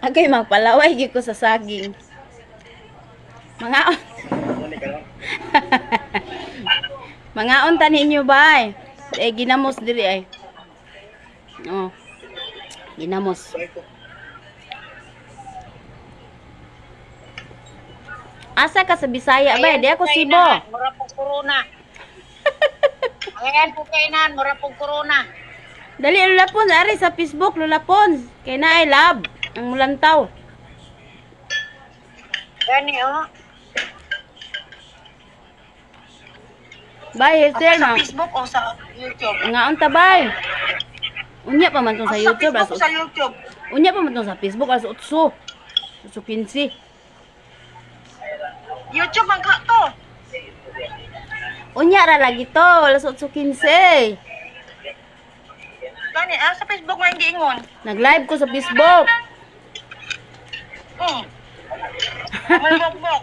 Agay, magpalaway gyud ko sa saging. Mga Muna ka lang. Mga unta ninyo bay. Eh ginamos diri ay. Oh. Ginamos. Bye ko. Asa ka sa Bisaya bay? Di ako Cebu. Mura pong corona. Ayan po kainan, mura pong corona. Dali, Lola Pons, ari sa Facebook, Lola Pons. Kay na ay love ang mulantaw. Gani oh. Bay, Hazel Sa na. Facebook o sa YouTube? Nga unta bay. Unya pa man tong sa Ah, YouTube sa Facebook alas o sa YouTube? Unya pa man tong sa Facebook alas 8. 8:15. YouTube man ka to. Unya ra lagi to, alas 8:15. Gani ah, sa Facebook man giingon. Nag-live ko sa Facebook. May bokbok.